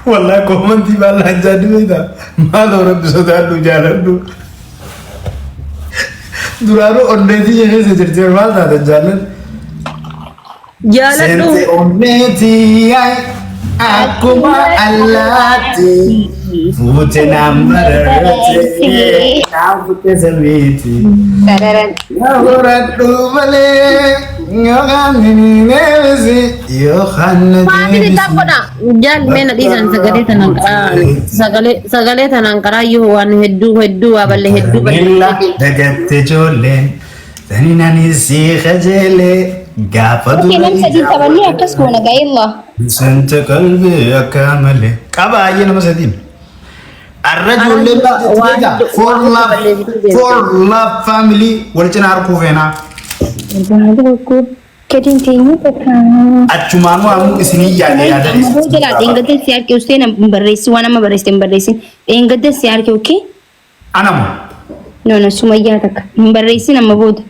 Wallahi koomantii baallaan jaaddi beektaa? Maaloo rabbi sodaadhu jaaladhu. Duraanuu onneetii ishee keessa jirti maal taate jaalladhu. Jaaladhu. Seente onneetii akkuma allaatti fuute naan mararte naan fuute samiiti. Dararan. Na horadhu malee yookaan ni deebisi yookaan na Faamilii deebisi. taphodha. Jaal mee na dhiisan sagalee tanaan qaraa sagalee tanaan qaraa yoo waan hedduu hedduu waa balle hedduu Milla balle. dagatte ijoolleen saniin ani si kajeelee gaafa Okay, dura nam sadii taphannee akkas goona gaa'ellah. Sente qalbii akka malee. Qaba baay'ee nama sadiin. Arra ijoolleen baay'ee beekaa. For love, for love family wal cina harkuu feenaa. Gadiin teenyee takka. Achumaanuu ammoo isinii yaade yaada Ammoo jalaa dheengadda si harki ustee na hin barreessin waan amma barreessite hin barreessin. Dheengadda si harki okay? Anamo. No no sumayyaa takka hin barreessin amma booda.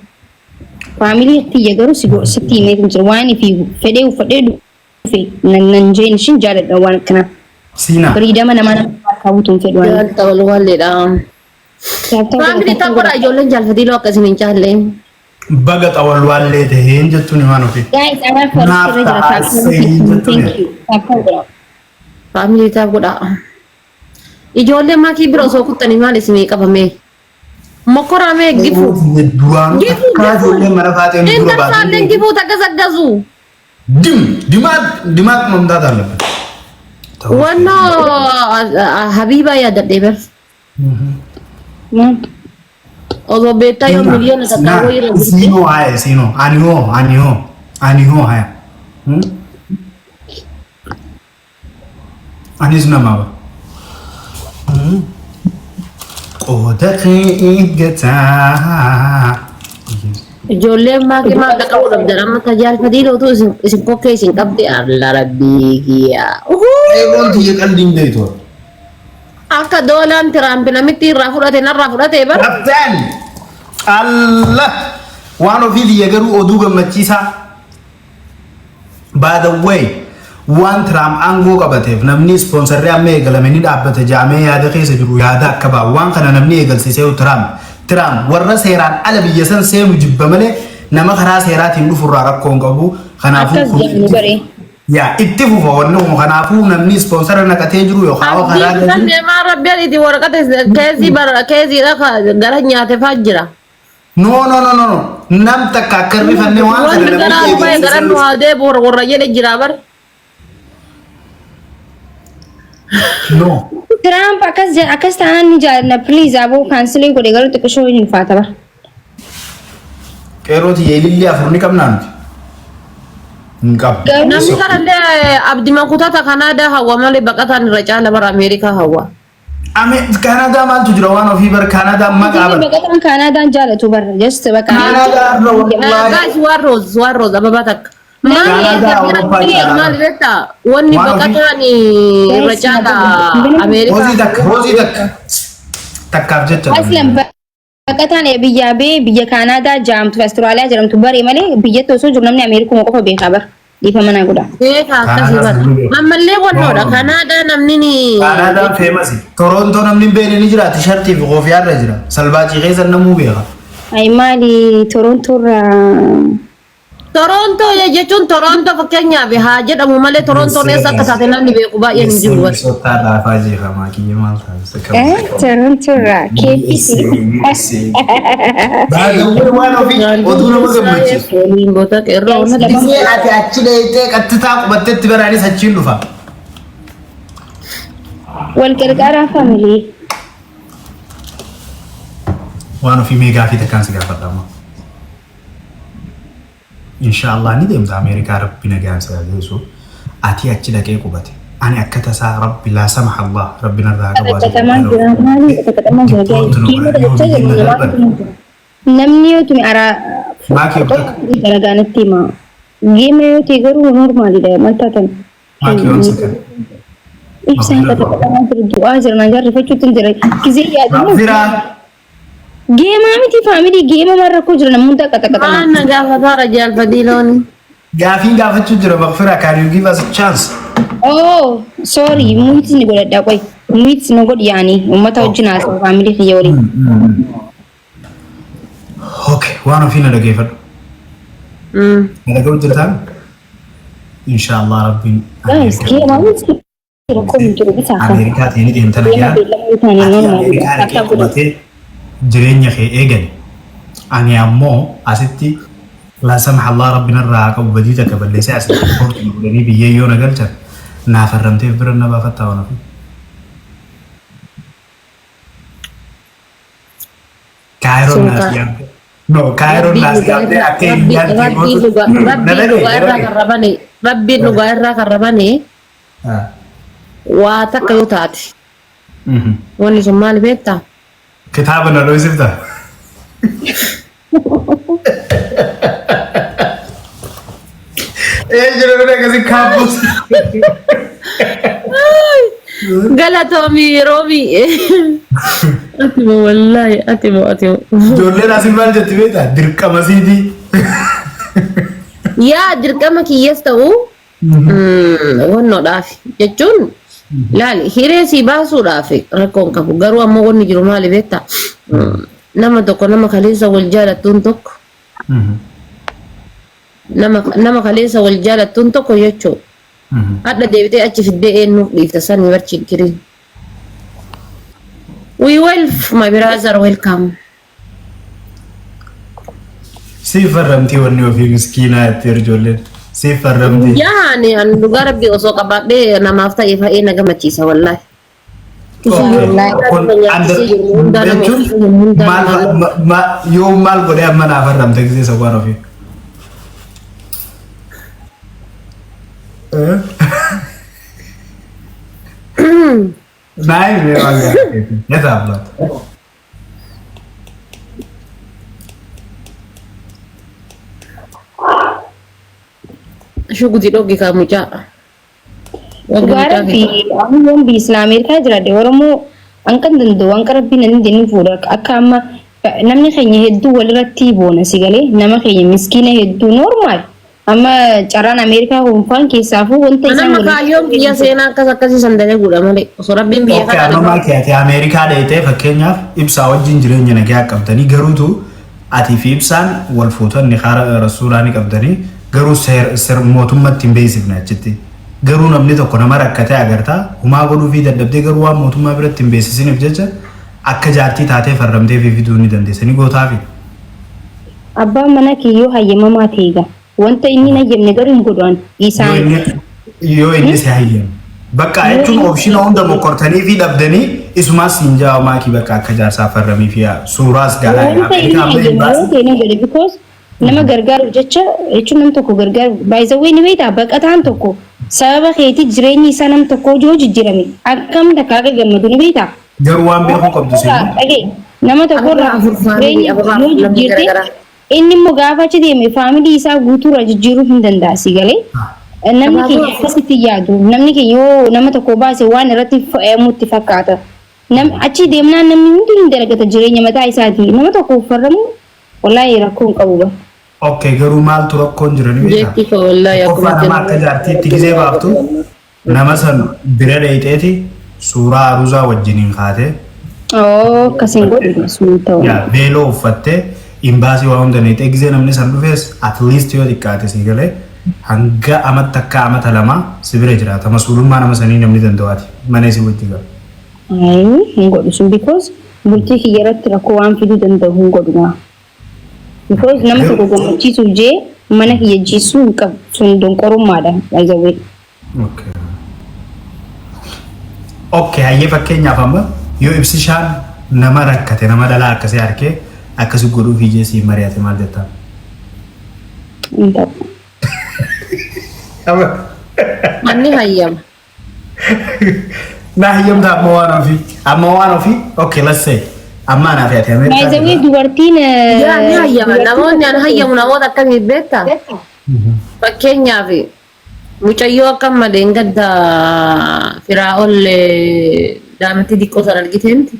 Faamilii tiyya garuu si sitti himee hin jiru waan ifi fedhee uffadhee dhufe nan nan jeen ishin jaaladha waan akkanaa. Siinaa. Firiidama namaa nama harkaa butuun fedhu waan. Jaal ta'u walleedha. Faamilii taphodha ijoolleen jaalfatiiloo akka isin hin caalle. Baga xawalwaallee taheen jettuun waan ofii. Guys, anaa first Naaf irra jira. ta'a Tap seenii jettuun. Thank you. Tap godha. Faamilii taphodha. Ijoollee maakii bira osoo kuttanii maal isinii qabame? Mokoraa mee gifu. Duraanuu Gifu takkaa gifu. ijoolleen mana faateen dura Intarsaalleen baatee. gifuu tagazaggazu. Dim dimaaq dimaaq mamtaat አለበት። Wannoo Habiibaa yaadadhee bar. Maal? Osoo beektaa yoo miliyoona takkaa wayii irra jirti. Siinoo haya siinoo ani hoo ani hoo ani hoo haya. Anis nama ba. Qooda kee eeggataa. Ijoolleen maakii maal dhaqabuu dhabdan amma tajaajilfatiin utuu isin isin kokkee isin qabde alla rabbii kiyya. Eegoon tiyya qalbiin beektu. Akka doolaan Tiraamp namitti irraa fudhate narraa fudhate bar. Kapteen! Allah! Waan ofii tiyya garuu oduu gammachiisaa. By the way, waan Tiraamp aangoo qabateef namni ispoonsarri amma eegalame ni dhaabbata jaamee yaada keessa jiru yaada akka ba'a. Waan kana namni eegalsiisee Tiraamp. Tiraamp warra seeraan ala biyya san seenu jibba malee nama karaa seeraatiin dhufurraa rakkoo hin qabu. Kanaafuu Akkas kun jedhamu bare. Yaa itti fufa wanni kun kanaafuu namni ispoonsara naqatee jiru yookaan karaa Abdii kan deemaa rabbi adiiti waraqata keezii bara keeziidha gara nyaate faa jira. No, no, no, no, no. Nam takka akka hin rifanne waan kana Wanti namni garaa nu bahe gara nu haa deebi'u warra jedhe jira bar. No. Tiraamp akkas akkas taanaan ni jaalladha. Please aboo kaansilii godhe garuu xiqqishoo hin ulfaata bara. Qeerroo tiyya ilillee afur ni qabnaa nuti. Hin qabnu. Garuu Namni kanallee abdii makutata Kanaadaa hawwa malee baqataan irra caala bara Ameerikaa hawwa. Ame Kaanaadaa maaltu jira waan ofii bar Kaanaadaa maqaa bar. Baqataan Kaanaadaan jaalatu barra. Just baqa. Kaanaadaa irra wallaahi. Guys, waan roos waan roos ababaa takka. Maali Kaanaadaa Awurooppaa caalaa. maal beektaa wanni Waan ofii- baqataan irra caala Ameerikaa. Roozii takka roozii takka. Takkaaf jecha. Aslan baqataan biyyaa bee biyya Kaanaadaa jaamtu fi Awustiraaliyaa jedhamtu bare malee biyyatti osoo jiru namni Ameerikuma qofa beekaa bara. Dhiifama naa godha. Beekaa akkasii bara. Ammallee wannoodha. Kanaadaa namni ni. Kaanaadaan feemasi. Torontoo namni hin beekne ni jira. Tishartii fi koofiyaa irra jira. Salbaachii keessa namuu beeka. Ay maali Torontoo irraa Torontoo jechuun Torontoo fakkeenyaaf haa jedhamu malee Torontoon eessa akka taate namni beeku baay'een hin jiru. bara. Minnesota dhaafaa jeefamaa kiyya maal taasisa Torontoo irraa KFC. Baadawwan waan ofii oduu nama gammachiisu. Waliin goota qeerroo natti Gisee ati achi dheeyxee qattitaa qubattetti baraanis achiin dhufa. Wal gargaaraa faamilii. Waan ofii mee gaafii takkaan si gaafadha amma. Inshaallah ni deemta Ameerikaa rabbi nagaan si haa geessu. Ati achi dhaqee qubate. Ani akka tasaa rabbi laa samaha Allah rabbi narraa haa qabu asii Qaxaqaxamaa jira maali qaxaqaxamaa jira Dippoorti nu Geema godhan yoo taphachaa jiru biyya namaatu darban. jira. Namni yoo tume araa Maakii of takka. dalagaa natti hima. Geema yoo ta'e garuu normaalidha maal taatan. Maakii waan sakkan. Ibsaan qaxaqaxamaa jiru du'aa jira naan jaarrifachuutti hin jira. Gizee yaadamu. Maghfiraa. Geemaa miti faamilii geema maal rakkoo jira namni hunda qaxaqaxamaa. Maal na gaafataara jaalfadii looni. Gaafiin gaafachuu jira Maghfiraa can you give us a chance? Oh, sorry, mute ni godhadha qoy. Mute na godhi yaani uummata wajjin haasa'u family kiyya waliin. Okay, waan ofii na dhageeffadhu. Na dhaga'u jirtaan? Inshaallah Rabbiin Guys, kee maal rakkoo hin jiru bitaa kan. Ameerikaa ta'anii deemtan Deema ayyaan beellamuu taane ati normaal Ameerikaa dhaqee akka godhu. qubatee jireenya kee eegali. Ani ammoo asitti laa samaha Allah Rabbi narraa haa qabu badii takka balleessee asitti koortu na godhanii biyyee yoo na galchan naa farramteef bira na baafattaa waan ofii. Kaayiroon Sun naas ka yaamte. No, kaayiroon Rabbiin naas dhugaa yaamte irraa akka rabbi hiriyyaan kee rabbiin gootu. dhugaa Na rabbiin dhaga'i, dhugaa na irraa dhaga'i. kan rabane rabbiin dhugaa irraa kan rabane waa takka yoo taate wanni sun maali beektaa? Kitaaba na dhoysifta. Ee jiru bira akkasii kaabbus. Galatoomi Roomi. Ati moo wallaahi ati moo ati moo. Ijoolleen asii maal jetti beektaa? Dirqama siitii. Yaa dirqama kiyyas ta'u wannoodhaaf jechuun laali hiree sii baasuudhaaf rakkoo hin qabu garuu ammoo wanni jiru maali beektaa? Nama tokko nama kaleessa wal jaalattuun tokko nama nama kaleessa wal jaalattuun tokko jechuun hadha deebitee achi fiddee eenyuuf dhiifta sanii bar chiggiriin. We will my brother welcome. Siif farramtii wanni ofii miskiinaa itti ijoolleen. Siif farramtii. Yaa ani ani dhugaa rabbii osoo qabaadhee namaaf ta'e fa'ee na gammachiisa wallaahi. Kun jechuun maal yoo maal godhee amma naa farramte gisee isa waan ofii. Naa himee waan gaarii. Yetaa abbaata. Shuguti dhogi kaa mucaa. Waggi Dhugaa mucaa rabbi keessa. amma yoon biyya islaa Ameerikaa jiraadhe Oromoo hanqan danda'u hanqa rabbiin nan hin fuudha akka amma namni keenya hedduu walirratti boona si galee nama keenya miskiina hedduu normaal amma carraan Ameerikaa kunfaan keessaafuu wanta isaan Anamma waliin kaayyoon kiyya seenaa akkas akkasii san dalaguudha malee osoo rabbiin biyya Okay, kana amma maal keeti Ameerikaa dheeytee fakkeenyaaf ibsaa wajjin jireenya nagaa qabdanii garuutu atii fi ibsaan wal fuutan ni kaara rasuulaa ni qabdanii garuu seer mootummatti hin beeksifne achitti. Garuu namni tokko nama rakkatee agartaa humaa godhuu fi dadhabdee garuu waan mootummaa biratti hin beeksisiniif jecha akka jaartii taatee farramtee fi fiduu ni dandeessa ni gootaafi. Abbaan mana kee yoo hayyamamaa ta'e egaa wanta inni hin hayyamne garuu hin godhu an Yoo isaan inni yoo inni si hayyame. Bakka yoo jechuun inni opshina hunda mokkortanii fi dhabdanii isumaas siin jaa maakii bakka akka jaarsaa farramii fi suuraas garaa wanta inni Ameerikaa amma hayyame yoo imbaasii. ta'e ni godhe because nama gargaaruuf jecha jechuun nam tokko gargaaru by the way ni beektaa baqataan tokko sababa keetii jireenyi isaa nam tokko yoo jijjiirame akkam takka akka gammadu ni beektaa. Garuu waan beekuu qabdu seenuu. Dhagee nama tokko Ababaa irraa afur family jireenya ababaa yoo afur namni jijjiirte garagaraa. inni immoo gaafa achi deeme family isaa guutuurraa jijjiiruu hin danda'a si galee. Namni Abaaboo keenya afur. akkasitti yaadu namni keenya yoo nama tokko baase waan irratti fe'amutti fakkaata. Nam achi deemnaan namni hundi hin dalagata jireenya mataa isaati nama tokko farramu wallaahi rakkoo hin qabu ba. Okay, garuu maaltu rakkoon jira ni beektaa? Jeetti koo wallaahi Tokkoffaa akkuma nama akka jaartiitti gizee baaftu nama san bira dheeyxeeti suuraa aruuzaa wajjiniin kaatee Oo akkas hin godhu sun ta'u. yaa veeloo uffattee imbaasii waa hunda neexee gizee namni san dhufes at least yoo xiqqaate si galee hanga amata akka amata lama si bira jiraata masuulummaa nama sanii namni danda'aati mana isii wajji gala. Ayi hin godhu sun because bultii kiyya irratti rakkoo waan fiduu danda'u hin godhu naa. Because nama tokko gammachiisuuf jee mana kiyya jiisuu hin qabu sun donqorummaadha by the way. Okay. Okay, hayyee fakkeenyaaf amma yoo ibsishaan nama rakkate nama dhalaa akkasii harkee akkasii godhuuf ijee siin mari'ate maal jettaa? Hin ta'u. Manni hayyama. Na hayyamta amma waan ofii amma waan ofii okay let's say amma anaa fi ati By Ameerikaa the way jirra. dubartiin Yaa ni hayyama. dubartiin Namoonni an hayyamu namoota akkamii beektaa? Fakkeenyaaf mucayyoo akka malee gadda Firaa'ol daamatti xiqqoo san argitee miti.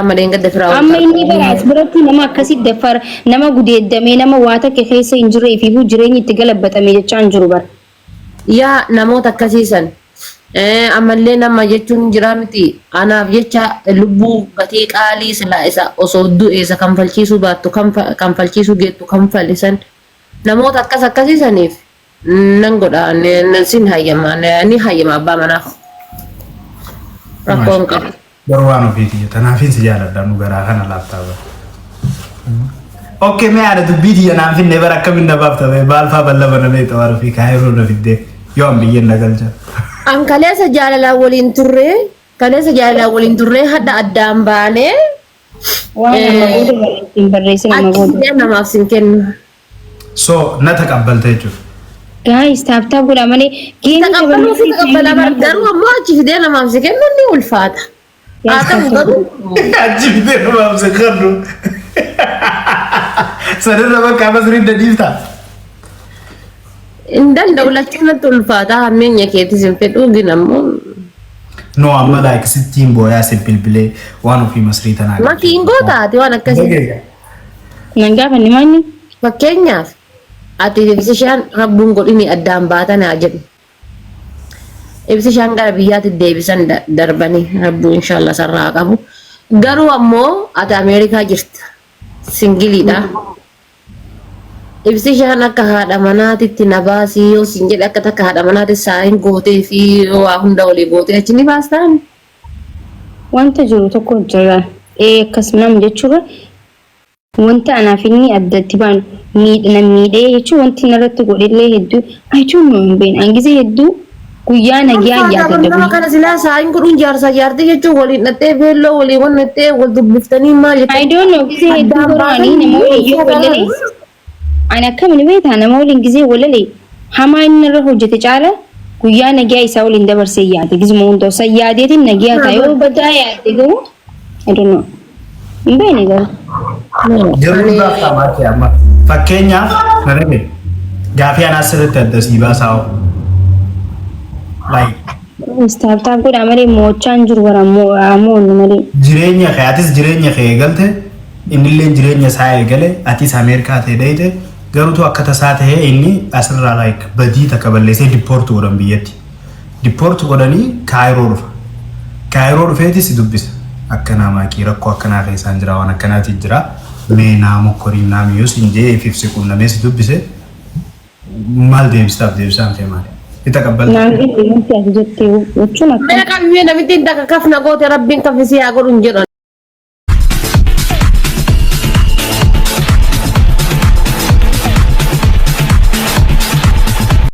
Amma gadda Firaa'ol Amma inni bara as biratti nama akkasii daffar nama gudeeddamee nama waa takka keessa hin jirree fi jireenyi itti galabbatame jechaa hin jiru bara. Yaa namoota akkasiisan ammallee nama jechuun jira miti anaaf jecha lubbuu gatii qaalii silaa isa osoo du'e isa kanfalchiisuu baattu kanfalchiisuu geettu kanfalisan namoota akkas akkasiisaniif nan godha sin hayyama ni hayyama abbaa manaaf rakkoo hin qabu. Garuu waan ofiiti tanaafin si jaaladha nu garaa kana laaftaa bara. Okay, mee haadha dubbii tiyya naan finne bara akkamiin na baafta bee baalfaa ballaba na meexa waan ofii kaayiroo na fiddee yoo an biyyeen na galcha. An kaleessa jaalalaan waliin turree kaleessa jaalalaan waliin turree hadha addaan baanee Waan amma booda ittiin barreessin amma achi booda. fidee namaaf sin kennu. So na taqabbalte jechuudha. Guys, tap tap godhaa malee geemii Taqabbaluu fi taqabbalaa bar garuu ammoo achi fidee namaaf si kennu ni ulfaata. Haa ta'u garuu Achi fidee namaaf si kennu. Sanirra bakka masriin dadhiifta. Hin danda'u lachuu natti ulfaata hammeenya keetis hin fedhu gin ammoo. No amma like sittiin booyaa si bilbilee waan ofii masrii tanaa. Makiin gootaati waan akkasii. Nan gaafanne maanni? Fakkeenyaaf ati ibsishaan rabbuun godhini addaan baatan haa jedhu. Ibsishaan gara biyyaatti deebisan darbanii rabbuu inshallah sarraa qabu. Garuu ammoo ati Ameerikaa jirta. Singiliidha. Ibsishaan akka haadha manaatitti na baasii yoo siin jedhe akka takka haadha manaatti saayin gootee fi waa hunda walii gootee achi ni baastaan. Wanta jiru tokko jira. Ee akkas nam jechuudha. Wanta anaaf inni addatti baanu miidha na miidhee jechuun wanti narratti godhellee hedduu I don't know hin beekne. An gisee hedduu guyyaa nagiyaa Ulfaataa yaadadha kun nama guyyaa. kana silaa saayin godhuun jaarsaa jaartii jechuun waliin dhattee beelloo walii wannattee wal dubbiftanii maal I jettanii don't know gisee hedduu addaan garuu ani baatanii nama waliin yoo ulfaataa walalee ani akkamiin beektaa nama waliin gisee walalee hamaa inni irra hojjete caala guyyaa nagiyaa isaa waliin dabarsee yaade gisuma hunda osoo yaadeetiin nagiyaa ta'a yoo badaa yaade garuu I don't know. Hin beekne garuu. Garuu ni baaftaa maakii amma. Fakkeenyaaf na dhagaye. Gaafii anaa sirriitti adda sii baasaa hoo. Like Tap tap godhaa malee mo'achaa hin jiru bara mo'annu malee. Jireenya kee atis jireenya kee eegalte innillee jireenya isaa eegale atis Ameerikaa ta'e dheeyte garuutu akka tasaa ta'ee inni asirraa like badii takka balleessee deport godhan biyyatti. Deport godhanii Kaayiroo dhufa. Kaayiroo dhufeeti si dubbisa. Akkanaa maakii rakkoo akkanaa keessaan jira waan akkanaati jira. Mee naa mokkorii naa miyyoo siin jee ifiif si qunnamee si dubbise maal deebistaaf deebisaan kee maali? Itti taqabbalta. Naan galle wanti ati jette jechuun akka. Mee qabiyyee namittiin takka kafna goote rabbiin kafisii haa godhu hin jedhan.